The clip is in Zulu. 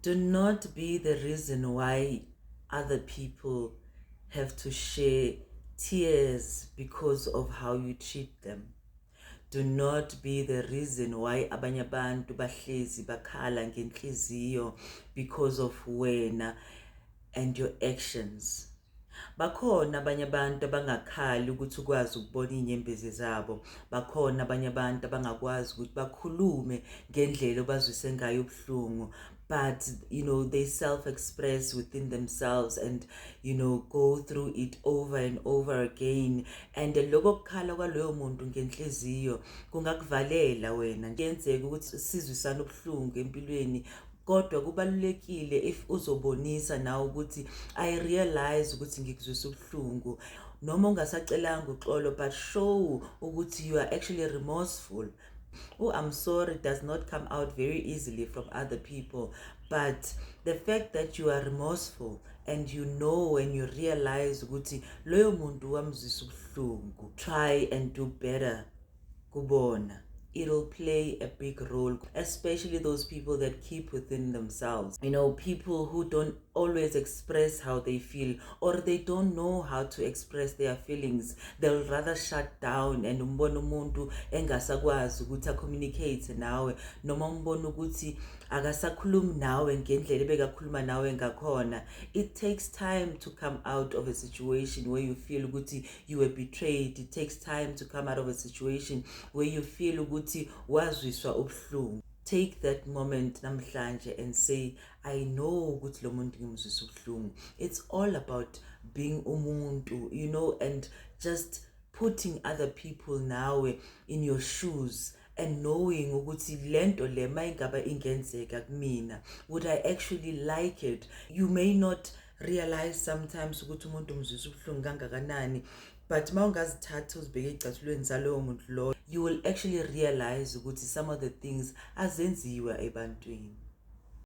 Do not be the reason why other people have to share tears because of how you treat them. Do not be the reason why abanye abantu bahlezi bakhala ngenhliziyo because of wena and your actions. Bakhona abanye abantu abangakhali ukuthi ukwazi ukubona iy'nyembezi zabo. Bakhona abanye abantu abangakwazi ukuthi bakhulume ngendlela obazwise ngayo ubuhlungu, but they self-express within themselves and go through it over and over again, and lokho kukhala kwaloyo muntu ngenhliziyo kungakuvalela wena. Kuyenzeka ukuthi sizwisane ubuhlungu empilweni, kodwa kubalulekile if uzobonisa nawe ukuthi I realize ukuthi ngikuzwisa ubuhlungu, noma ungasacelanga uxolo, but show ukuthi you are actually remorseful. Oh, I'm sorry does not come out very easily from other people, but the fact that you are remorseful and you know and you realize ukuthi loyo muntu wamzwisa ubuhlungu, try and do better kubona. It'll play a big role, especially those people that keep within themselves. People who don't always express how they feel or they don't know how to express their feelings. They'll rather shut down and umbona umuntu engasakwazi ukuthi a-communicate nawe, noma umbona ukuthi akasakhulumi nawe ngendlela ebekakhuluma nawe ngakhona. It takes time to come out of a situation where you feel ukuthi you were betrayed. It takes time to come out of a situation where you feel ukuthi wazwiswa ubuhlungu. Take that moment namhlanje and say, "I know ukuthi lo muntu ngimzwisa ubuhlungu." It's all about being umuntu and just putting other people nawe in your shoes and knowing ukuthi lento le mayingaba ingenzeka kumina, would I actually like it? You may not realize sometimes ukuthi umuntu umzwisa ubuhlungu kangakanani, but mawungazithatha uzibeke ey'cathulweni zalowo muntu loyo, you will actually realize ukuthi some of the things azenziwa ebantwini.